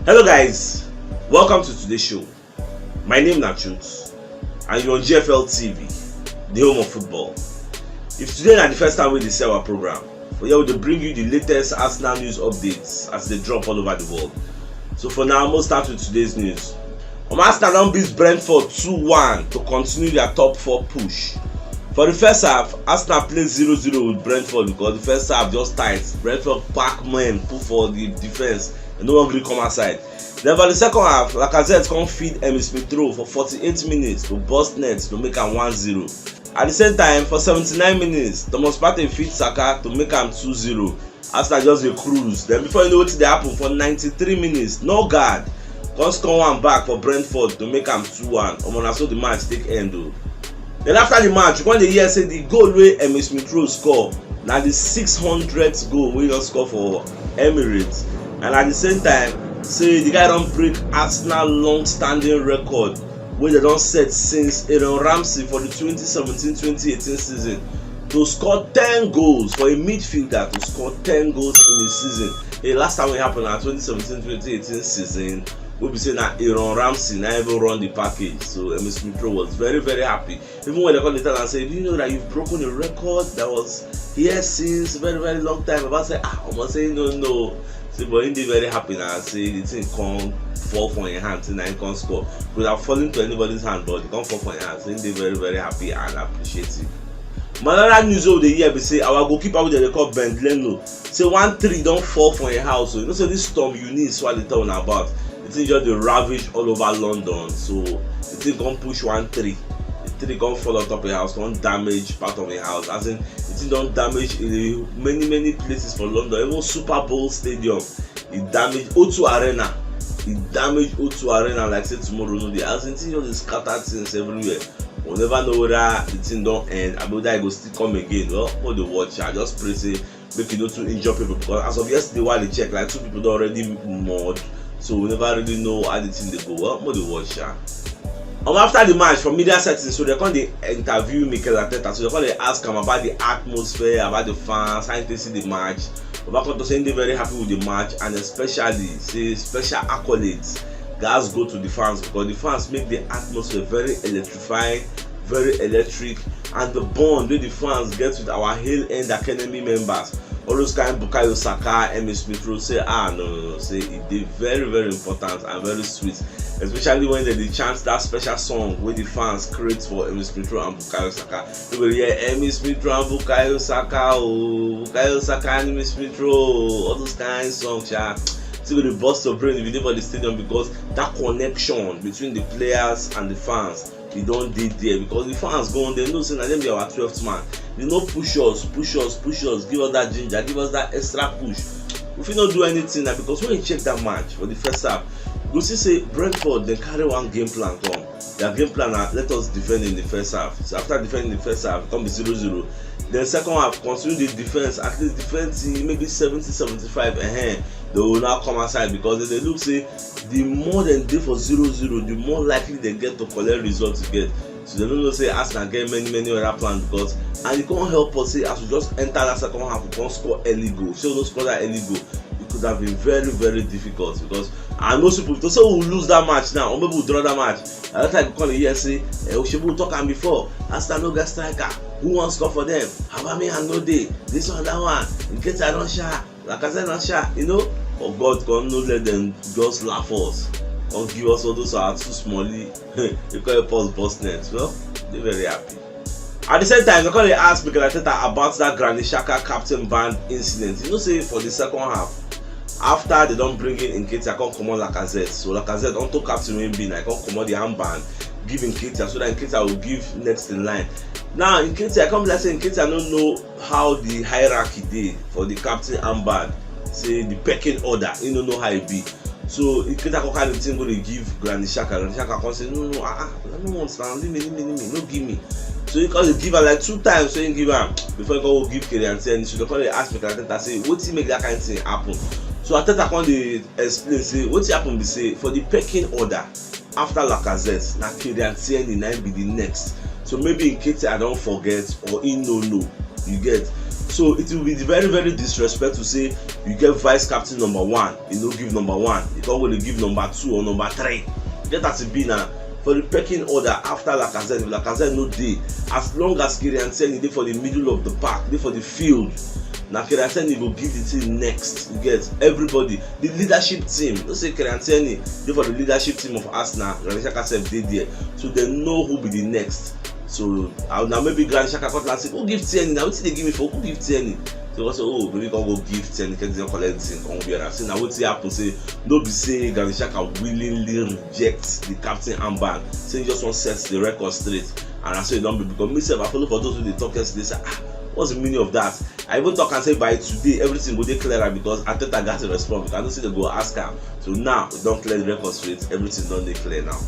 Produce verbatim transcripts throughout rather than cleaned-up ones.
Hello guys, welcome to today's show. My name na Truth and you're on G F L T V, the home of football. If today na the first time we dey see our program, for here we dey bring you the latest Arsenal news updates as they drop all over the world. So for now, we'll start with today's news. Um, Arsenal don beat Brentford two one to continue their top four push. For the first half, Arsenal play zero zero with Brentford because the first half just tight. Brentford pack men, put for the defense, and no one gree come outside. Then for the second half, Lacazette come feed Emil Smith Rowe for forty-eight minutes to burst net to make am one zero. At the same time, for seventy-nine minutes, Thomas Partey feed Saka to make am two zero. Arsenal just dey cruise. Then before you know wetin dey happen, for ninety-three minutes, Norgaard come score one back for Brentford to make am two one. Omo, na so the match take end o. Then after the match, you come dey hear say the goal wey Emil Smith Rowe score na the six hundredth goal wey he don score for Emirates, and at the same time say the guy don break Arsenal long-standing record wey dem don set since Aaron Ramsey for the twenty seventeen twenty eighteen season to score ten goals for a midfielder to score ten goals in a season. The last time it happened na twenty seventeen twenty eighteen season wey be say na Aaron Ramsey na even run the package. So Emil Smith Rowe was very, very happy. Even when they come dey tell am say, "Do you know that you've broken a record that was here since very, very long time?" Baba say, "Ah, omo, say no, no." Say, but he dey very happy now. Say the thing come fall for him hand, say na him come score. Could have fallen to anybody's hand, but it come fall for him hand. Say he dey very, very happy and appreciative. Another news wey we dey hear be say our goalkeeper wey dem dey call Ben Leno, say one tree don fall for him house. So you know say this storm Eunice wey I dey tell una about, the thing just dey ravage all over London. So the thing come push one tree. The tree come fall on top of him house, come damage part of him house. As in, the thing don damage in many, many places for London. Even Super Bowl Stadium, e damage. O two Arena, e damage O two Arena like say tomorrow no dey. As in, the thing just dey scatter things everywhere. We never know whether the thing don end, abi whether e go still come again. Well, we dey watch. I just pray say make e no too injure people, because as of yesterday, while I check, like, two people don already murder. So we never really know how the thing dey go. Well, we dey watch. Sha. Um, after the match, for media settings, so they come dey interview Mikel Arteta. So they come dey ask am about the atmosphere, about the fans, how they see the match. Baba come talk say he dey very happy with the match, and especially say special accolades gas go to the fans, because the fans make the atmosphere very electrifying, very electric, and the bond wey the fans get with our Hale End Academy members, all those kind Bukayo Saka, Emil Smith Rowe, say, ah, no, no, no, say e dey very, very important and very sweet, especially when they dey chant that special song wey the fans create for Emil Smith Rowe and Bukayo Saka. You go hear Emil Smith Rowe and Bukayo Saka, oh, Bukayo Saka and Emil Smith Rowe, all those kind songs, sha. Still go dey burst your brain if you dey for the stadium, because that connection between the players and the fans, e don dey there, because the fans go on, they know say na them be our twelfth man. They no push us, push us, push us, give us that ginger, give us that extra push. We fit no do anything now, because when you check that match for the first half, you go see say Brentford, they carry one game plan come. Their game plan na let us defend in the first half. So after defending the first half, e come be zero zero. Then second half, continue the defense, at least defense in maybe seventy, seventy-five, eh, they will now come outside, because they dey look say the more dem dey for zero zero, the more likely they get to collect results to get. So they don't know say Arsenal get many, many other plans, because, and e come help us say as we just enter that second half, we come score early goal. So we no score that early goal, it could have been very, very difficult, because I know some people to say we lose that match now, or maybe we draw that match. At that time, you come dey hear say, eh, Oshibu talk am before. Arsenal no get striker. Who wan score for them? Aubameyang no dey. This one, that one. Nketiah don sha. Lacazette don sha. You know, but God come no let them just laugh us. Come give us all those our two smallie. They come help us burst net. Well, dey very happy. At the same time, they come dey ask Mikel Arteta about that Granit Xhaka captain band incident. You know say for the second half, after they don bring in Nketiah, come comot Lacazette. So Lacazette, unto captain wey be, na come comot the armband, give Nketiah, so that Nketiah will give next in line. Now Nketiah come be like say Nketiah no know how the hierarchy dey for the captain armband, say the pecking order, he no know how e be. So Nketiah come carry the thing go dey give Granit Xhaka. Granit Xhaka come say, "No, no, ah, ah, I no want, na leave me, leave me, leave me, no give me." So he come dey give am like two times, so he give am before he come go give Kieran Tierney. So they come dey ask Mikel Arteta say wetin make that kind thing happen. So Arteta come dey explain say wetin happen be say for the pecking order, after Lacazette, na Kieran Tierney na him be the next. So maybe Nketiah don forget or he no know. You get? So it will be very, very disrespect to say You get vice captain number one, you no give number one, you come go dey give number two or number three. Get as e be na. For the pecking order, after Lacazette, if Lacazette no dey, as long as Kieran Tierney dey for the middle of the park, dey for the field, na Kieran Tierney go give the thing next. You get everybody, the leadership team. No say Kieran Tierney dey for the leadership team of Arsenal, Granit Xhaka sef dey there, so dem know who be the next. So uh, na maybe Granit Xhaka come say, "Who give Tierney? Na wetin dey give me for who give Tierney?" So I say, "Oh, maybe come go give Tierney, get dem collect the thing, come wear am." Say na wetin happen. Say no be say Granit Xhaka willingly reject the captain armband. Say he just wan set the record straight, and na so e don be. Because me sef, I follow for those wey dey talk yesterday. Say, "Ah, what's the meaning of that?" I even talk and say by today everything go dey clearer because Arteta got to respond. Because I know say dem go ask am. So now e don clear the record straight, everything don dey clear now.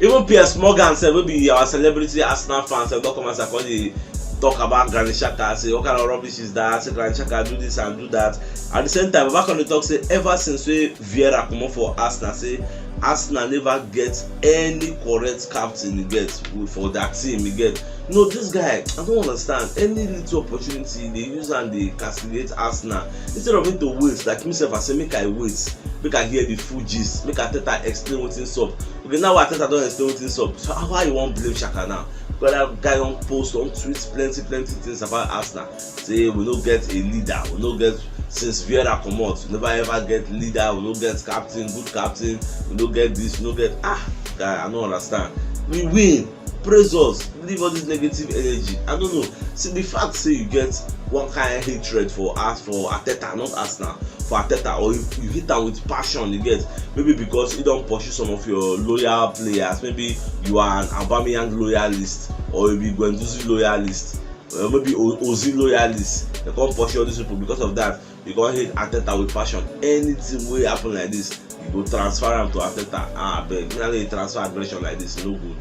Even Piers Morgan sef, wey be our celebrity Arsenal fan sef, don come outside come dey talk about Granit Xhaka, say, "What kind of rubbish is that? Say Granit Xhaka do this and do that." At the same time, Baba come dey talk say ever since wey Vieira comot for Arsenal, say Arsenal never get any correct captain e get for their team e get. No, this guy, I don't understand. Any little opportunity, they use and they castigate Arsenal. Instead of him to wait, like himself, I say, "Make I wait, make I hear the full gist, make Arteta explain wetin sup." Okay, now Arteta don explain wetin sup. So how you wan blame Xhaka now? Because that guy don post, don tweet plenty, plenty things about Arsenal. Say we no get a leader, we no get, since Vieira comot, we never ever get leader, we no get captain, good captain, we no get this, we no get, ah, guy, I no understand. We win, praise us, leave all this negative energy. I don't know. See, the fact say you get one kind hatred for us, for Arteta, not Arsenal, for Arteta, or you, you hate am with passion, you get, maybe because he don pursue some of your loyal players, maybe you are an Aubameyang loyalist, or you be Guendouzi loyalist, or maybe O- Ozil loyalist. They come pursue all these people because of that. You come hate Arteta with passion. Anything wey happen like this, you go transfer am to Arteta. Ah, abeg, me no dey transfer aggression like this, no good.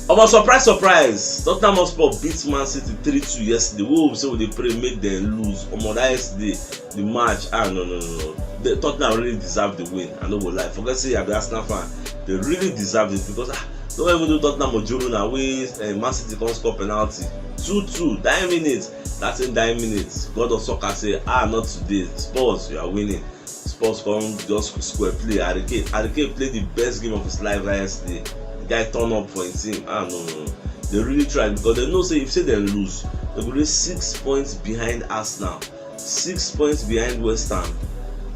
Omo, surprise, surprise! Tottenham Hotspur beat Man City three two yesterday. We hope say we dey pray make dem lose. Omo, that yesterday, the match, ah, no, no, no, no. The, Tottenham really deserve the win. I no go lie. Forget say I be Arsenal fan. They really deserve it because, ah, no even do Tottenham ojoro na wey uh, Man City come score penalty. Two two, dying minutes. That same dying minutes, God of soccer say, "Ah, not today. Spurs, you are winning." Spurs come just square play. Harry Kane, Harry Kane played the best game of his life last yesterday. The guy turned up for his team. Ah, no, no, no. They really tried because they know say if say dem lose, they go dey six points behind Arsenal, six points behind West Ham,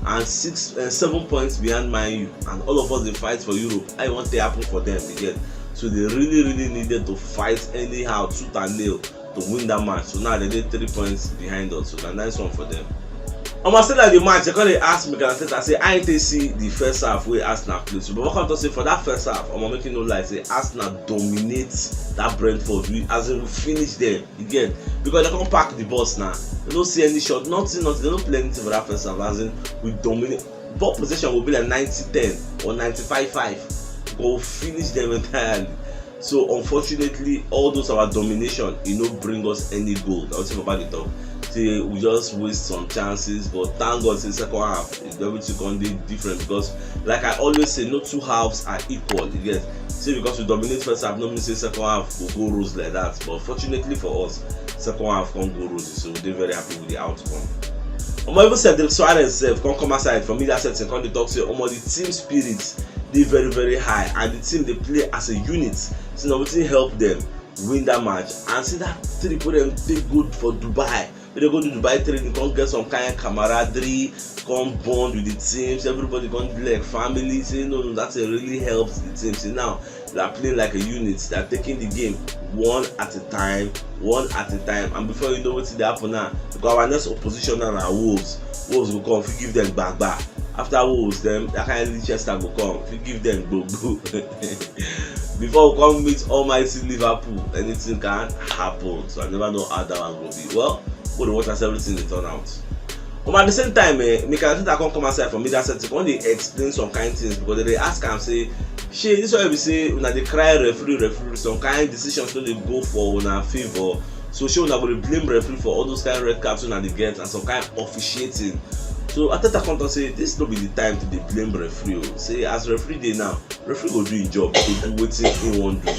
and six, uh, seven points behind Man U. And all of us dey fight for Europe. How e wan take happen for them again? So they really, really needed to fight anyhow, tooth and nail, to win that match. So now they dey three points behind us. So na nice one for them. Omo, still like the match, they come dey ask Mikel Arteta say, "I take see the first half wey Arsenal play." So Baba come talk say for that first half, omo, make you no lie, say Arsenal dominate that Brentford. We, as in, we finish them again because they come pack the bus now. They no see any shot, nothing, nothing. They no play anything for that first half. As in, we dominate. Ball possession will be like ninety ten or ninety-five five. Go finish them entirely. So unfortunately, all those our domination, e no bring us any goal. Na wetin Baba dey talk. Say we just waste some chances, but thank God say second half, everything come dey different because, like I always say, no two halves are equal. You get? Say because we dominate first half, no mean say second half go go rose like that. But fortunately for us, second half come go rose, so we dey very happy with the outcome. Omo, even Cedric Soares sef come come outside for media setting, come dey talk say, omo, the team spirit dey very, very high, and the team dey play as a unit. So na wetin help them win that match. And see that trip wey dem take go for Dubai, wey dem go do Dubai training, come get some kind camaraderie, come bond with the teams. Everybody come be like family. Say no, no, that thing really helps the team. Say now they are playing like a unit. They are taking the game one at a time, one at a time. And before you know wetin dey happen now, because our next opposition now na Wolves. Wolves go come, fit give them gbagba. After Wolves, then that kind of Leicester go come, fit give them gbogbo. Before we come meet almighty Liverpool, anything can happen. So I never know how that one go be. Well, we dey watch as everything dey turn out. But at the same time, eh, Mikel Arteta come come outside for media setting, come dey explain some kind things because they dey ask am say, "Shey this one be say una dey cry referee, referee, some kind decisions no dey go for una favour. So shey una go dey blame referee for all those kind red cards una dey get and some kind officiating?" So Arteta come talk say this no be the time to dey blame referee o. Say as referee dey now, referee go do him job, go do wetin he wan do.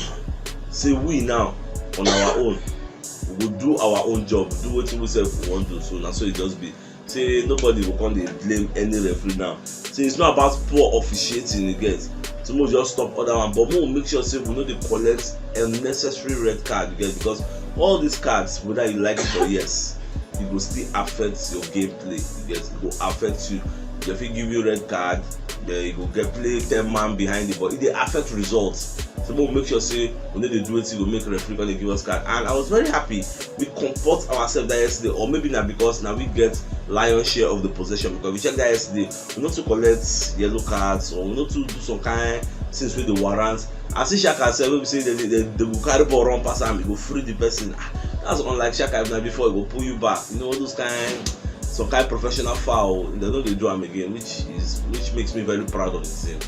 Say we now, on our own, we go do our own job, do wetin we sef we wan do. So na so e just be. Say nobody go come dey blame any referee now. Say it's not about poor officiating, you get. So make we just stop all that one, but make we make sure say we no dey collect unnecessary red card, you get, because all these cards, whether you like it or yes, e go still affect your gameplay, you get, e go affect you. Dem fit give you red card, then you go get play ten man behind the ball, e dey affect results. So make we make sure say we no dey do wetin go make referee come dey give us card. And I was very happy we comport ourselves that yesterday, or maybe na because na we get lion share of the possession, because we check that yesterday, we no too collect yellow cards, or we no too do some kind things wey dey warrant. I see Xhaka sef, wey be say dem dey, dem go carry ball run pass am, e go free the person. Ah, that's unlike Xhaka. If na before, e go pull you back. You know, all those kind, some kind professional foul, dem no dey do am again, which is, which makes me very proud of the team.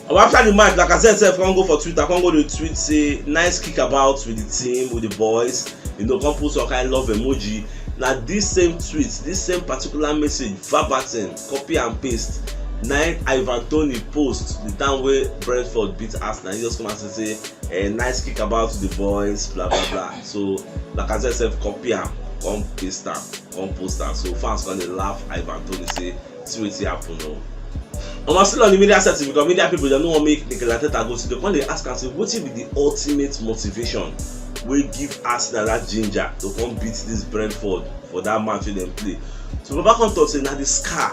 Omo, after the match, Lacazette sef come go for Twitter, come go dey tweet say, "Nice kick about with the team, with the boys." You know, come put some kind love emoji. Na this same tweet, this same particular message, verbatim, copy and paste, na im Ivan Toney post the time wey Brentford beat Arsenal. He just come and say, say, "Eh, nice kick about the boys, blah, blah, blah." So Lacazette sef copy am, come paste am, come post am. So fans come dey laugh Ivan Toney, say, "See wetin happen o." Omo, still on the media setting, because media people, dem no wan make Mikel Arteta go, so dem come dey ask am say, wetin be the ultimate motivation wey give Arsenal that ginger to come beat this Brentford for that match wey dem play? So Baba come talk say na the scar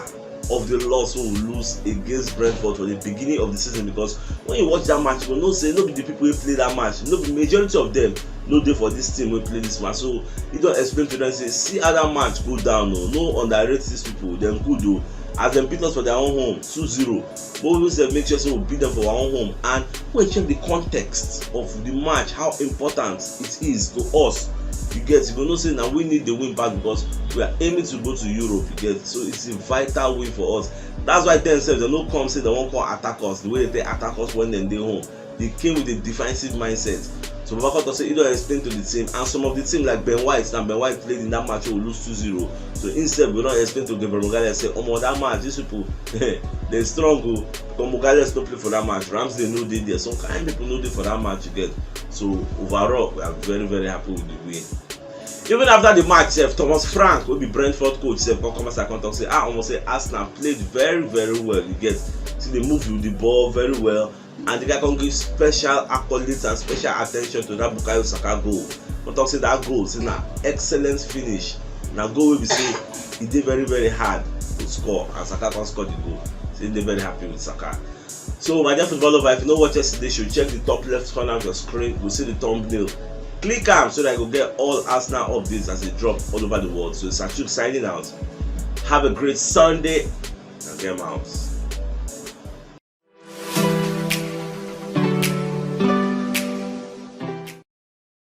of the loss wey we lose against Brentford for the beginning of the season, because when you watch that match, you go know say no be the people wey play that match, no be, majority of them no dey for this team wey play this match. So he don explain to them say, "See how that match go down o, no underrate these people, dem good o. As dem beat us for their own home two zero, but we sef make sure say we beat them for our own home." And when you check the context of the match, how important it is to us, you get, you go know say na we need the win back, because we are aiming to go to Europe, you get. So it's a vital win for us. That's why dem sef, dem no come say dem wan come attack us the way dem take attack us when dem dey home. They came with a defensive mindset. So Baba come talk say he don explain to the team, and some of the team like Ben White, now Ben White played in that match wey we lose two zero. So he sef go don explain to Gabriel Magalhaes say, "Omo, that match, these people, dem strong o." But Magalhaes no play for that match. Ramsdale no dey there. Some kind people no dey for that match, you get. So overall, we are very, very happy with the win. Even after the match sef, Thomas Frank, wey be Brentford coach sef, come come outside come talk say, ah, omo, say Arsenal played very, very well, you get. See, dem move with the ball very well, and the guy come give special accolades and special attention to that Bukayo Saka goal. Come talk say that goal, say na excellent finish. Na goal wey be say e dey very, very hard to score, and Saka come score the goal. Say e dey very happy with Saka. So my dear football lover, if you no watch yesterday show, check the top left corner of your screen, you go see the thumbnail. Click am so that you go get all Arsenal updates as they drop all over the world. So it's Achuk signing out. Have a great Sunday and get my house.